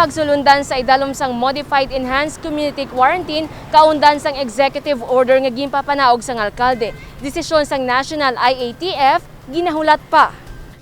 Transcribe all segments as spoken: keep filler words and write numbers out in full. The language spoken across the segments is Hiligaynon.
Pagsulundan sa idalom sang Modified Enhanced Community Quarantine kaundan sang executive order nga ginpapanaog sang alkalde. Desisyon sang National I A T F, ginahulat pa.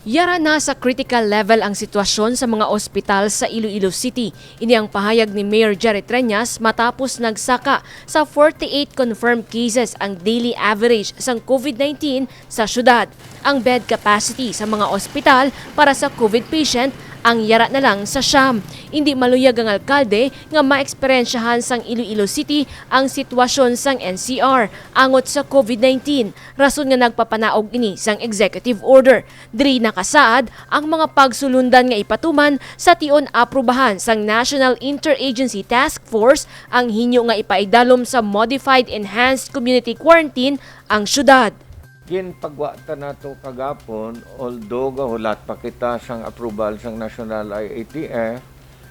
Yara na sa critical level ang sitwasyon sa mga ospital sa Iloilo City. Ini ang pahayag ni Mayor Jerry Treñas matapos nagsaka sa forty-eight confirmed cases ang daily average sang COVID nineteen sa syudad. Ang bed capacity sa mga ospital para sa COVID patient ang yara na lang sa siyam. Indi maluyag ang alkalde nga maeksperiensyahan sang Iloilo City ang sitwasyon sang N C R angot sa COVID nineteen, rason nga nagpapanaog ini sang executive order. Diri nakasaad ang mga pagsulundan nga ipatuman sa tion aprubahan sang National Interagency Task Force ang hinyo nga ipaidalom sa Modified Enhanced Community Quarantine ang syudad. Ginpagwa ta nato kagapon, although gahulat pa kita sang approval sang National I A T F,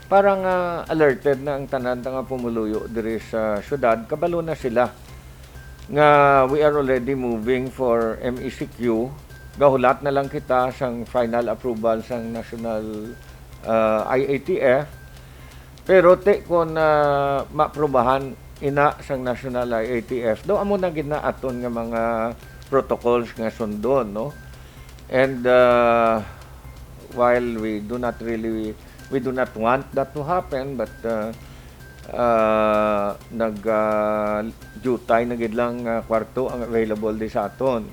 para nga alerted na ang tanan nga pumuluyo diri sa syudad, kabalo na sila nga we are already moving for M E C Q. Gahulat na lang kita sang final approval sang National, ah, I A T F. Pero ti kon, ah, maaprubahan ina sang National I A T F, daw amo na gid na aton nga mga protocols nga sundon, no? And, ah, while we do not really, we do not want that to happen, but, ah, ah, nag, ah, jutay na gid lang nga kwarto ang available di sa aton.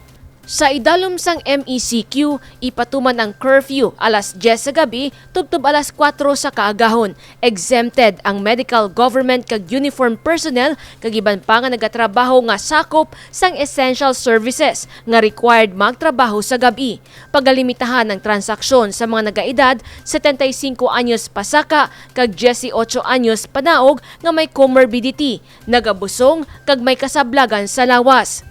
Sa idalom sang M E C Q, ipatuman ang curfew alas dyes sa gab-i tubtob alas kuwatro sa kaagahon. Exempted ang medical, government, kag uniform personnel, kag iban pa nga nagatrabaho nga sakop sang essential services nga required magtrabaho sa gab-i. Pagalimitahan ang transaksyon sa mga nagaedad setenta y cinco anyos pasaka kag dieciocho anyos panaog nga may comorbidity, nagabusong, kag may kasablagan sa lawas.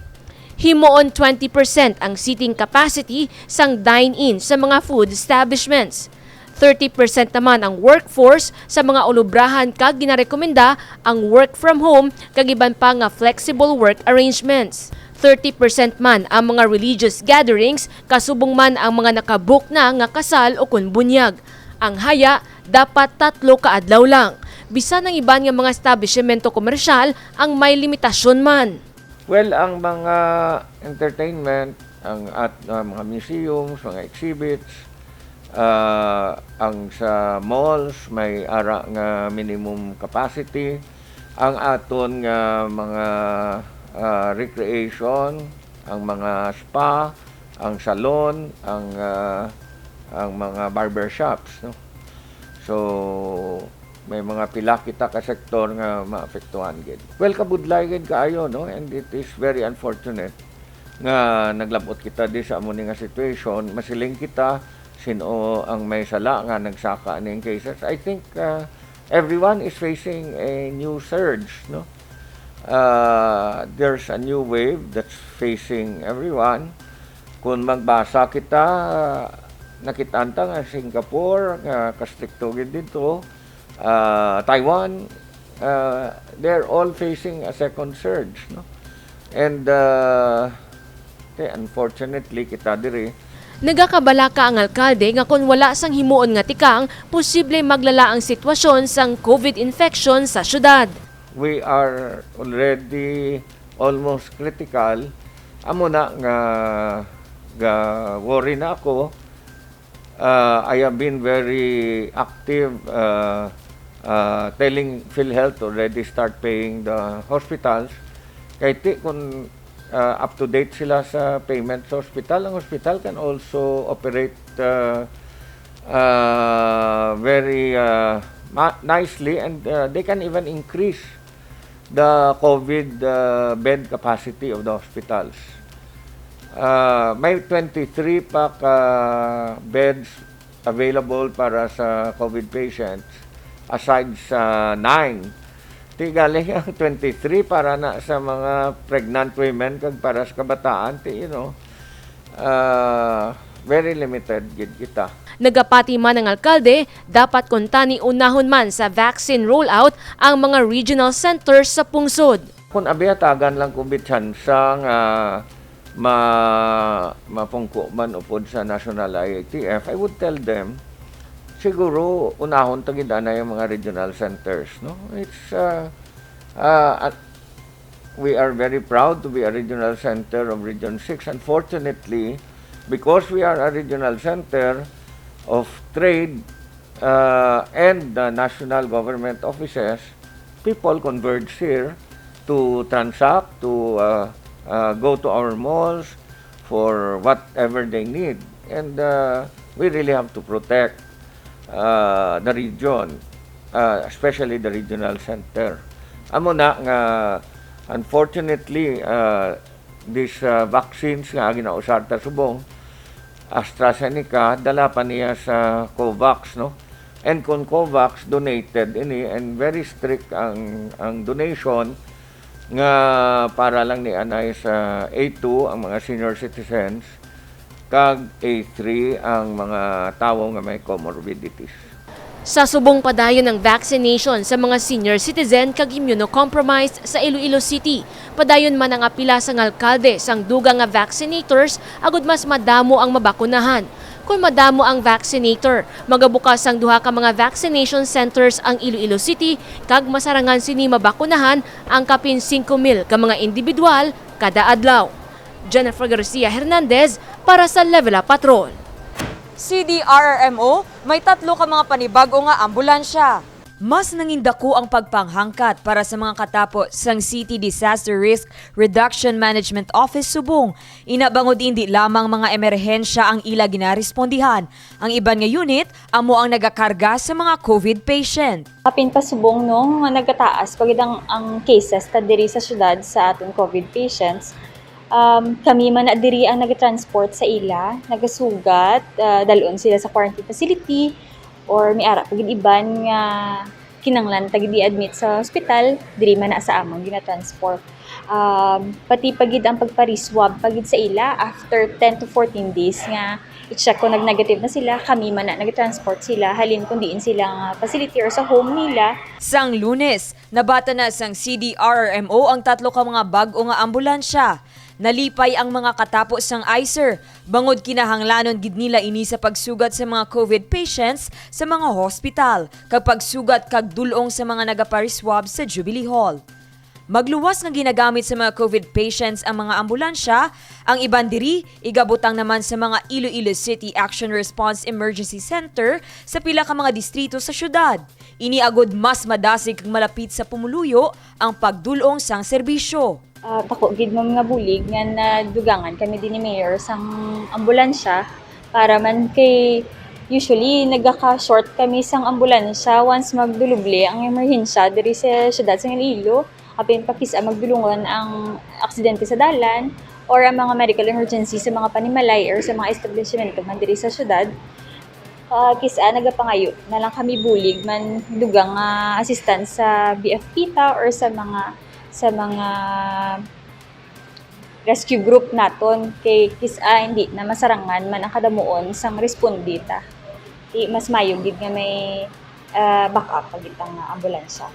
Himuon twenty percent ang seating capacity sang dine-in sa mga food establishments. Thirty percent naman ang workforce sa mga ulubrahan kag ginarekomenda ang work from home kag iban pa nga flexible work arrangements. Thirty percent man ang mga religious gatherings, kasubong man ang mga nakabook na nga kasal ukon bunyag. Ang haya, dapat tatlo ka adlaw lang. Bisan ang iban nga mga establisyemento komersyal ang may limitasyon man. Well, ang mga entertainment, ang at, ah, mga museums, mga exhibits, ah, ang sa malls may ara nga minimum capacity, ang aton nga mga, ah, recreation, ang mga spa, ang salon, ang, ah, ang mga barbershops, no? So, may mga pila kita ka sektor nga maapektuhan gid. Well, kabudlay gid kaayo, no? And it is very unfortunate nga naglab-ot kita di sa amo ni nga situation. Masiling kita sin-o ang may sala nga nagsaka ning cases. I think, ah, everyone is facing a new surge, no? Ah, there's a new wave that's facing everyone. Kung magbasa kita, nakit-an ta nga Singapore nga kastrikto gid dito, ah, Taiwan, ah, they're all facing a second surge, no? And, ah, te, unfortunately, kita diri. Nagakabalaka ang alkalde nga kon wala sang himuon nga tikang, posible maglala ang sitwasyon sang COVID infection sa syudad. We are already almost critical. Amo na nga ga-worry na ako. Uh, I have been very active, uh, uh, telling PhilHealth already start paying the hospitals. Kay ti kung, uh, up to date sila sa payment sa hospital, ang hospital can also operate, uh, uh, very, uh, ma- nicely, and, uh, they can even increase the COVID, uh, bed capacity of the hospitals. Uh, may twenty-three pa ka beds available para sa COVID patients, aside sa nine. Ti gali ang twenty-three para na sa mga pregnant women kag para sa kabataan, ti, you know, ah, very limited gid kita. Nagapati man ang alkalde, dapat kuntani unahon man sa vaccine rollout ang mga regional centers sa pungsod. Kon abiyatagan lang ko bitsansa nga ma-, mapungko man upod sa National I A T F, I would tell them, Siguro, unahon ta gid anay ang mga regional centers, no? It's, uh, uh, uh, we are very proud to be a regional center of Region Six. Unfortunately, because we are a regional center of trade, uh, and the national government offices, people converge here to transact, to, uh, uh, go to our malls for whatever they need. And, uh, we really have to protect, uh, the region, uh, especially the regional center. Amo na nga, unfortunately, uh, these, uh, vaccines nga ginausar ta subong, AstraZeneca, dala pa niya sa COVAX, no? And kung COVAX donated ini, and very strict ang, ang donation, nga para lang ni anay sa A two ang mga senior citizens, kag A three ang mga tawo nga may comorbidities. Sa subong padayon ang vaccination sa mga senior citizen kag immunocompromised sa Iloilo City. Padayon man ang apila sang alkalde sang dugang nga vaccinators agud mas madamo ang mabakunahan. Kon madamo ang vaccinator, magabukas sang duha ka mga vaccination centers ang Iloilo City kag masarangan sini mabakunahan ang kapin singko mil ka mga individual kada adlaw. Jennifer Garcia Hernandez para sa Level Up Patrol. C D R R M O, may tatlo ka mga panibag-o nga ambulansya. Mas nangindako ang pagpanghangkat para sa mga katapo sang City Disaster Risk Reduction Management Office subong. Ina bangod indi lamang mga emerhensya ang ila ginarespondihan, ang iban nga unit amo ang nagakarga sa mga COVID patient. Apin pa subong, no, nga nagataas pa gid ang, ang cases ta diri sa syudad sa aton COVID patients. Um, kami man na diri ang nagatransport sa ila, nagasugat, ah, dalon sila sa quarantine facility, or may ara pa gid iban nga kinanglan ta gid i-admit sa hospital, diri man na sa amon ginatransport. Um, pati pa gid ang pagpariswab pa gid sa ila after ten to fourteen days nga i-check kung nag-negative na sila, kami man na nag-transport sila halin kung diin sila nga facility or sa home nila. Sang Lunes, nabata na sang C D R R M O ang tatlo ka mga bag-o nga ambulansya. Nalipay ang mga katapo sang ICER, bangod kinahanglanon gid nila ini sa pagsugat sa mga COVID patients sa mga hospital, kag pagsugat kag dul-ong sa mga nagapariswab sa Jubilee Hall. Magluwas nga ginagamit sa mga COVID patients ang mga ambulansya, ang iban diri igabutang naman sa mga Iloilo City Action Response Emergency Center sa pila ka mga distrito sa syudad. Ini agud mas madasig kag malapit sa pumuluyo ang pagdul-ong sang serbisyo. Ah, dako gid, ma'am, nga bulig nga nadugangan kami din ni Mayor sang ambulansya para man kay usually nagaka-short kami sang ambulansya once magduluble ang emerhensya diri sa syudad sang Iloilo. Apin pa kis-a magdulungon ang aksidente sa dalan or ang mga medical emergency sa mga panimalay or sa mga establishmento man diri sa syudad. Ah, kis-a nagapangayo na lang kami bulig man dugang nga assistance sa B F P ta or sa mga, sa mga rescue group naton, kay kis-a hindi na masarangan man ang kadamuon sang responde ta. Di mas mayo gid nga may, ah, backup pa gid ang, ah, ambulansya.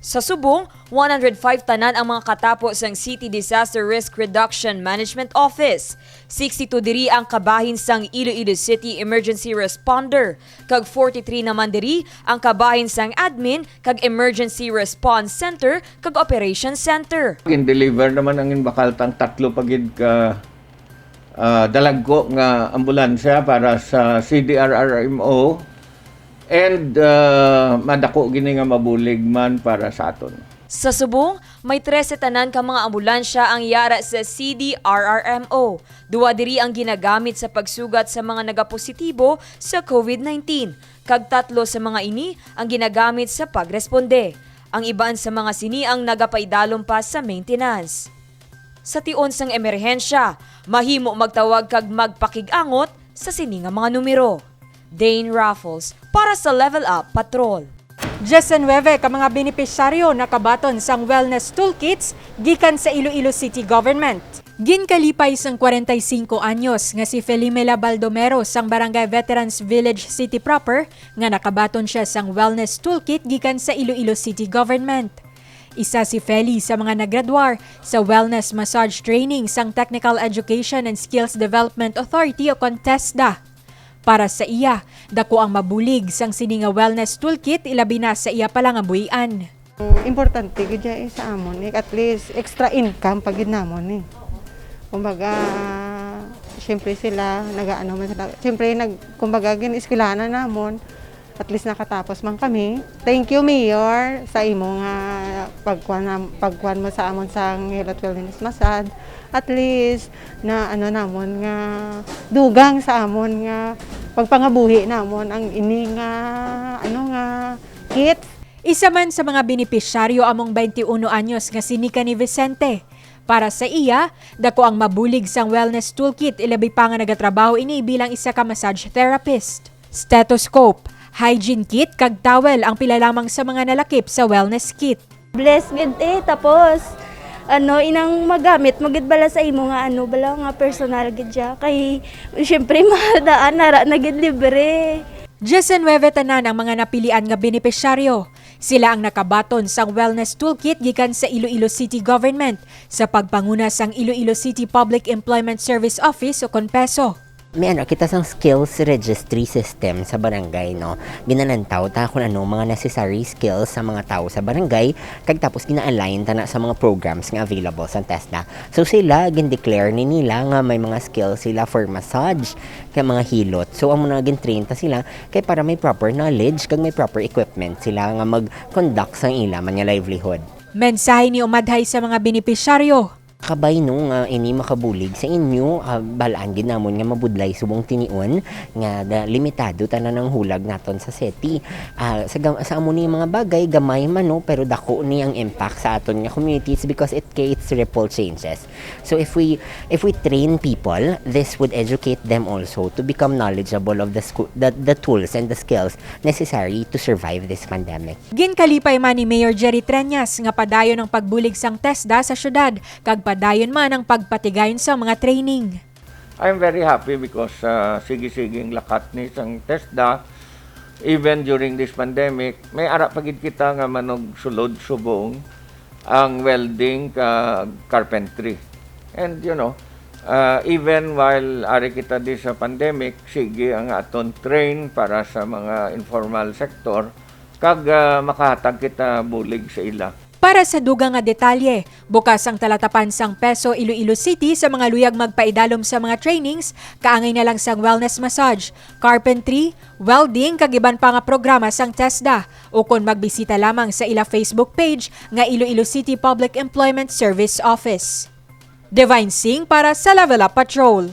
Sa subong, one hundred five tanan ang mga katapo sang City Disaster Risk Reduction Management Office. Sixty-two diri ang kabahin sang Iloilo City Emergency Responder, kag forty-three naman diri ang kabahin sang Admin kag Emergency Response Center kag Operation Center. Gin-deliver naman ang ginbakal tang tatlo pa gid ka, ah, dalagko nga ambulansya para sa C D R R M O, and, ah, madako gini nga mabulig man para sa aton. Sa subong, may trese tanan ka mga ambulansya ang yara sa C D R R M O. Duha diri ang ginagamit sa pagsugat sa mga nagapositibo sa COVID nineteen, kag tatlo sa mga ini ang ginagamit sa pagresponde. Ang iban sa mga sini ang nagapaidalom pa sa maintenance. Sa tion sang emerhensya, mahimo magtawag kag magpakig-angot sa sini nga mga numero. Dane Raffles para sa Level Up Patrol. Diyesnuebe ka mga benepisyaryo nakabaton sang wellness toolkits gikan sa Iloilo City Government. Ginkalipay sang kwarenta y singko anyos nga si Felimela Baldomero sang Barangay Veterans Village City Proper nga nakabaton sia sang wellness toolkit gikan sa Iloilo City Government. Isa si Feli sa mga naggraduar sa Wellness Massage Training sang Technical Education and Skills Development Authority o kon TESDA. Para sa iya, dako ang mabulig sang sini nga wellness toolkit, ilabi na sa iya pa lang nga buhian. Importante gid siya eh, sa amon eh. At least extra income pa gid namon eh. Kumbaga, syempre sila nagaano man sila. Syempre nag kumbaga gin-eskwelahan na namon. At least nakatapos man kami. Thank you, Mayor, sa imo nga pagkuan nam- pagkuan mo sa amon sa Health Wellness Massage. At least na ano namon nga dugang sa amon nga pagpangabuhi namon ang ini nga ano nga kits. Isa man sa mga benepisyaryo among twenty-one anyos nga si Nika ni Vicente. Para sa iya, dako ang mabulig sang wellness toolkit, ilabi pa nga nagatrabaho ini bilang isa ka massage therapist. Stethoscope, hygiene kit kag towel ang pila lamang sa mga nalakip sa wellness kit. Bless gid eh, tapos ano, inang magamit mo gid bala sa imo nga ano, bala nga personal gid siya. Kay syempre mahal daan, nara na gid libre. Diyesinuebe tanan ang mga napilian nga benepisyaryo. Sila ang nakabaton sang wellness toolkit gikan sa Iloilo City Government sa pagpanguna sang Iloilo City Public Employment Service Office o kon peso. May ano kita sang skills registry system sa barangay, no? Ginalantaw ta kung ano mga necessary skills sa mga tawo sa barangay, kag tapos gina-align ta na sa mga programs nga available sa TESDA. So sila, gin-declare ni nila nga may mga skills sila for massage, kay mga hilot. So amo na gin-train ta sila kay para may proper knowledge kag may proper equipment sila nga mag-conduct sang ila man nga livelihood. Mensahe ni umadhay sa mga benepisyaryo. Kabay no nga ini makabulig sa inyo, ah, balaan gid namon nga mabudlay subong tinion nga da, limitado tanan ang hulag naton sa SETI. Ah, sa, gam- sa amo ni mga bagay, gamay man no, pero dako ni ang impact sa aton nga communities because it creates ripple changes. So if we if we train people, this would educate them also to become knowledgeable of the scu- the, the tools and the skills necessary to survive this pandemic. Ginkalipay man ni Mayor Jerry Treñas nga padayon ang pagbulig sang TESDA sa syudad kag padayon man ang pagpatigayon sa mga training. I'm very happy because uh, sige-siging lakat ni sang TESDA, even during this pandemic, may ara pa gid kita nga manugsulod subong ang welding ka carpentry. And you know, uh, even while ari kita di sa pandemic, sige ang aton train para sa mga informal sector kag uh, makahatag kita bulig sa ila. Para sa dugang nga detalye, bukas ang talatapan sang peso Iloilo City sa mga luyag magpaidalom sa mga trainings, kaangay na lang sang wellness massage, carpentry, welding kag iban pa nga programa sang TESDA, ukon magbisita lamang sa ila Facebook page nga Iloilo City Public Employment Service Office. Divine Singh para sa Level Up Patrol.